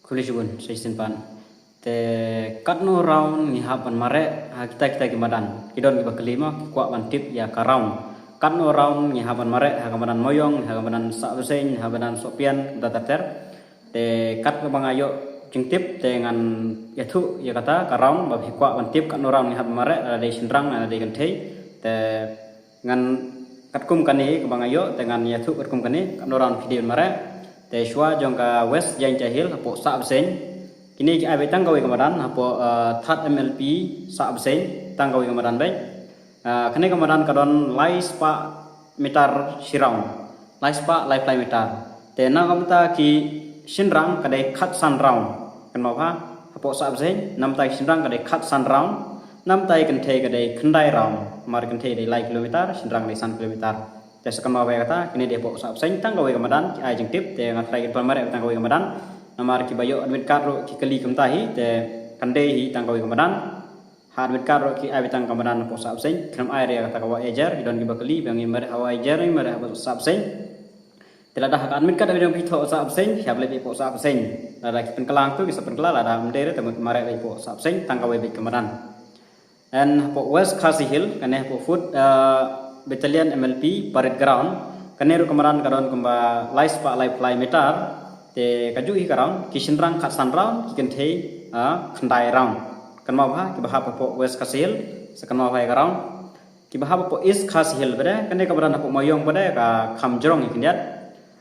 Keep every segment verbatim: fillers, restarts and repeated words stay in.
Khublei shibun, sa shisien pat. Te katno round ngi hap ban mareh ha kita kita ki madan? Ki don kiba kylli mo, ki kwah ban tip ïa ka round. Katno round ngi hap ban mareh ha ka madan Mawiong, ha ka madan Sahbaseiñ, ha ka madan Sohpian, da ter ter. Te kat kaba nga ïoh jingtip te ngan ïathuh ïa kata ka round ba phi kwah ban tip katno round ngi hap ban mareh, lada dei shynrang lada dei kynthei. Te ngan katkum kane kaba nga ïoh te ngan ïathuh katkum kane, katno round phi dei ban mareh. Te shuwa jong ka West Jaintia Hills hapoh Sahbaseiñ, kine ki ai beit tang kawei ka madan hapoh, eh, Thad M L P Sahbaseiñ, tang kawei ka madan beit. Eh, kane ka madan ka don lai spah meter shi round. Lai spah laiphew lai meter. Te na ka bynta ki shynrang ka dei khatsan round. Kynmaw bha, hapoh Sahbaseiñ, na bynta ki shynrang ka dei khatsan round. Na bynta ki kynthei ka dei khyndai round. Namar kynthei dei lai kilometer, shynrang dei san kilometer. Te sa kynmaw bha ïa kata, kine dei hapoh Sahbaseiñ, tang kawei ka madan, ki ai jingtip, te nga tharai kin pan mareh tang kawei ka madan. Namar kiba ïoh admit card ruh ki kylli kumta hi, te kan dei hi tang kawei ka madan. Ha admit card ruh ki ai beit tang ka madan hapoh Sahbaseiñ, khlem ai re kata ka Wahaiajer, ki don kiba kylli, ba ngi mareh ha Wahaiajer, ngi mareh hapoh Sahbaseiñ. Te lada ha ka admit card jong phi thoh Sahbaseiñ, phi hap leit beit hapoh Sahbaseiñ. Lada ki pynkylla hangto ki sa pynkylla, lada ym dei re te mut mareh beit hapoh Sahbaseiñ, tang kawei beit ka madan. And hapoh West Khasi Hills, kane hapoh Fourth, eh, Battalion M L P Parade Ground, kane ruh ka madan ka don kumba lai spah laiphew lai meter, te kajuh hi ka round, ki shynrang khatsan round, ki kynthei, ah, khyndai round. Kynmaw bha, kiba hap hapoh West Khasi Hills, sa kynmaw bha ïa ka round. Kiba hap hapoh East Khasi Hills pat de, kane ka madan hapoh Mawiong pat de, ka kham jrong ïa khyndiat.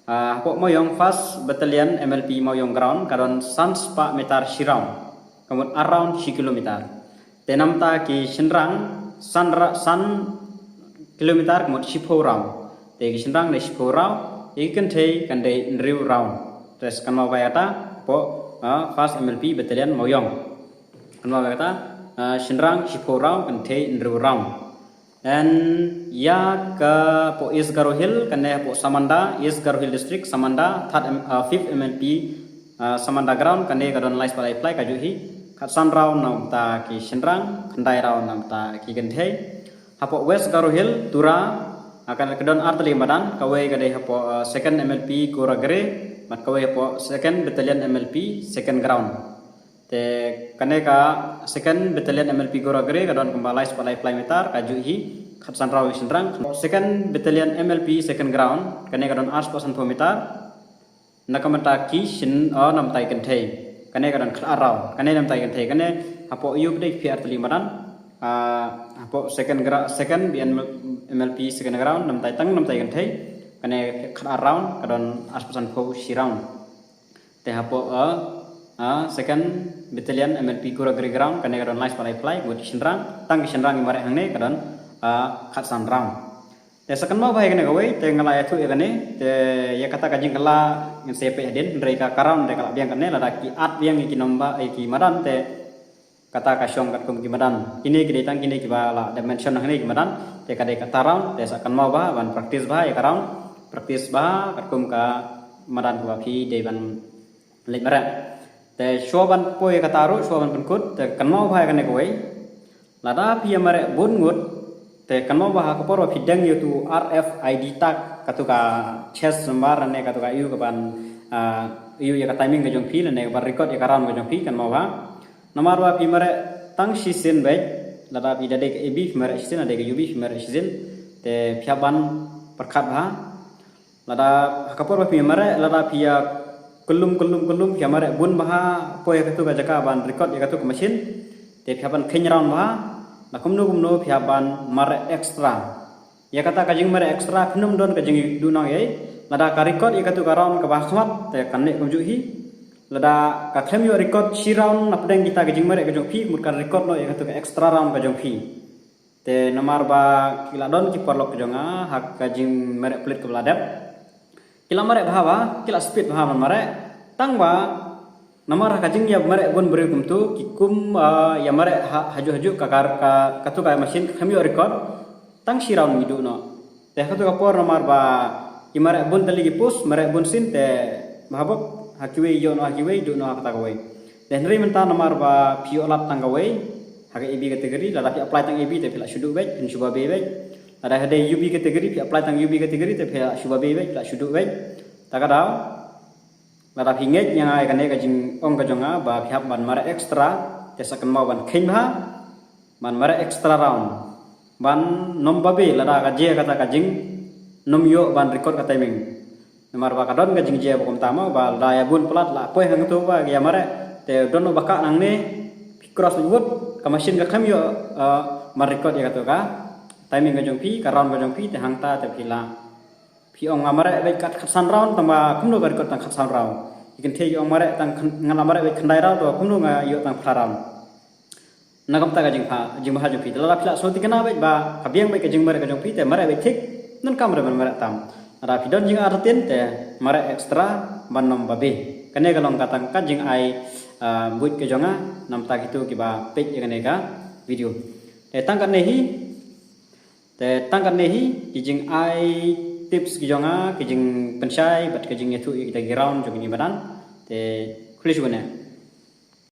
Ah, hapoh Mawiong First Battalion M L P Mawiong Ground, ka don san spah meter shi round. Ka mut ar round shi kilometer. Te na bynta ki shynrang san ra-, san kilometer ka mut shiphew round. Te ki shynrang dei shiphew round, te ki kynthei kan dei hynriew round. Te sa kynmaw bha ïa kata, hapoh, ah, First M L P Battalion Mawiong. Kynmaw bha ïa kata, ah, shynrang shiphew round, kynthei hynriew round. And ïa ka hapoh East Garo Hills, kane hapoh Samanda, East Garo Hills District, Samanda, Third M-, ah, Fifth M L P, ah, Samanda Ground, kane ka don lai spah laiphew lai kajuh hi. Khatsan round na bynta ki shynrang, khyndai round na bynta ki kynthei. Hapoh West Garo Hills, Tura, ah, ka, ka don ar tylli madan, kawei ka dei hapoh, ah, Second M L P Guragre, bad kawei hapoh Second Battalion M L P Second Ground. Te kane ka Second Battalion M L P Guragre ka don kumba lai spah laiphew lai meter, kajuh hi, khatsan round ki shynrang. Second Battalion M L P Second Ground, kane ka don ar spah sanphew meter. Na ka bynta ki shyn, oh, na bynta ki kynthei. Kane ka don khatar round. Kane na bynta ki kynthei. Kane hapoh ïew pat de ki phi ar tylli madan. Ah, hapoh Second Gra-, Second B N M L P Second Ground, na bynta tang na bynta ki kynthei. Kane khatar round, ka don ar spah sanphew shi round. Te hapoh, eh, eh, Second Battalion M L P Guragre Ground, kane ka don lai spah laiphew lai, bad ki shynrang, tang ki shynrang ki mareh hangne ka don, eh, khatsan round. Te sa kynmaw bha ïa kane kawei, te nga la ïathuh ïa kane, te ïa kata ka jingkylla ngin sa peit hadien, hynrei ka, ka round te ka la biang kane, lada ki add biang ïa ki number, ïa ki madan te kata ka shong katkum ki madan. Kine ki dei tang kine kiba la dep mention hangne ki madan. Te ka dei kata round, te sa kynmaw bha ban practice bha ïa ka round. Practice bha katkum ka madan kaba phi dei ban leit mareh. Te shuwa ban poi ïa kata ruh, shuwa ban pynkut, te kynmaw bha ïa kane kawei. Lada phi ïa mareh bun ngut, te kynmaw bha ha ka por ba phi deng ïa utu R F I D tag, katu ka chest number ne katu ka ïa kaban, ah, ïa ka timing ka jong phi, ne kaban record ïa ka round ka jong phi, kynmaw bha. Namar ba phi mareh tang shisien beit, lada phi da dei ka A B phi mareh shisien, da dei ka U B phi mareh shisien, te phi hap ban pyrkhat bha. Lada ha ka por ba phi mareh, lada phi ïa kyllum, kyllum, kyllum, phi ïa mareh bun bha, poi ha katu ka jaka ban record ïa katu ka machine, te phi hap ban kheiñ round bha, lada kumno, kumno, phi hap ban mareh extra. Ïa kata ka jingmareh extra, phin ym don ka jingduhnong ei, lada ka record ïa katu ka round kaba ha khmat, te kan leh kumjuh hi. Lada ka khlem ïoh record shi round na pdeng kita ka jingmareh ka jong phi, mut kan record noh ïa katu ka extra round ka jong phi. Te namar ba ki la don ki paralok ka jong nga, ha ka jingmareh pulit kaba la dep. Ki la mareh bha bha, ki la speed bha ban mareh. Tang ba, namar ha ka jingïa mareh bun briew kumtu, ki kum, ah, ïa mareh ha, hajuh hajuh ka kar, ka, katu ka machine khlem ïoh record. Tang shi round ngi duh noh. Te ha katu ka por namar ba ki mareh bun tylli ki post, mareh bun sien te bha bok, ha kiwei ïoh noh ha kiwei, duh noh ha kata kawei. Te hynrei mynta namar ba phi ïoh lad tang kawei, ha ka A B category, lada phi apply tang A B te phi lah shu duh beit, phin shu babe beit. Lada ha dei U B category, phi apply tang U B category te phi lah shu babe beit, phi lah shu duh beit. Ta ka daw. Lada phi ngeit ïa nga ïa kane ka jingong ka jong nga ba phi hap ban mareh extra, te sa kynmaw ban kheiñ bha ban mareh extra round. Ban nym babe lada ka jia kata ka jing nym ïoh ban record ka timing. Namar ba ka don ka jingjia ba kumta mo, ba lada ïa bun palat la poi hangto ba ïa mareh, te don ba ka nangne phi cross wut, ka machine ka khlem ïoh, eh, ban record ïa kato ka timing ka jong phi, ka round ka jong phi, te hangta te phi la phi ong nga mareh beit kat khatsan round, tangba kumno ka record tang khatsan round. Ki kynthei ki ong mareh tang khan-, nga la mareh beit khyndai round, to kumno nga ïoh tang phra round. Na kumta ka jingpha, jingbha jong phi. Te lada phi la sngewthuh kane beit ba ka biang beit ka jingmareh ka jong phi, te mareh beit thik, nang kam re ban mareh tam. Lada phi don jingartatien, te mareh extra ban nym babe. Kane ka long ka tang ka jingai, ah, buit ka jong nga, namta kito kiba peit ïa kane ka video. Te tang katne hi, te tang katne hi ki jingai tips ki jong nga, ki jingpynshai bad ki jingïathuh ïa kita ki round jong kine ki madan. Te khublei shibun eh.